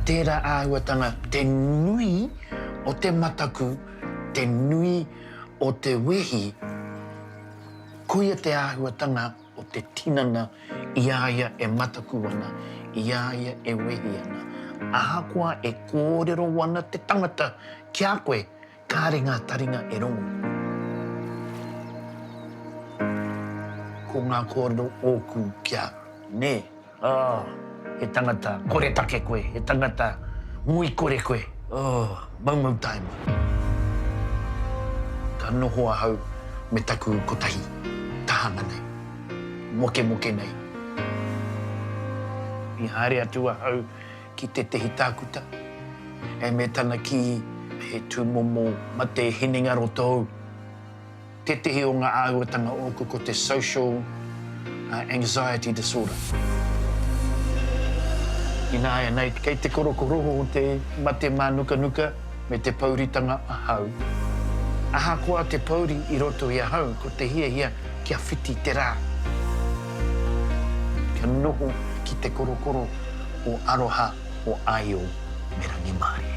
Tērā āhuatanga, te nui o te mataku, te nui o te wehi, koia te āhuatanga o te tinana i a ia e mataku ana, i a ia e wehi ana. Ahakoa e kōrero ana te tangata ki a koe, kāre ngā taringa e rongo. Ko ngā kōrero ōku ki a, nē? Oh, he tangata koretake koe, he tangata ngoikore koe. Oh, maumau taima. Ka noho ahau me taku kotahi tahanga nei, mokemoke nei. I haere atu ahau ki tētehi tākuta, e me tana kī he tūmomo mate hinengaro tōu. Tētehi o ngā āhuatanga ōku ko te social anxiety disorder. Ināianei, kei te korokoro o te mate mānukanuka me te pouritanga ahau. Ahakoa te pouri i roto i ahau, ko te hiahia kia whiti te rā. Kia noho ki te korokoro o aroha, o aio me rangimārie.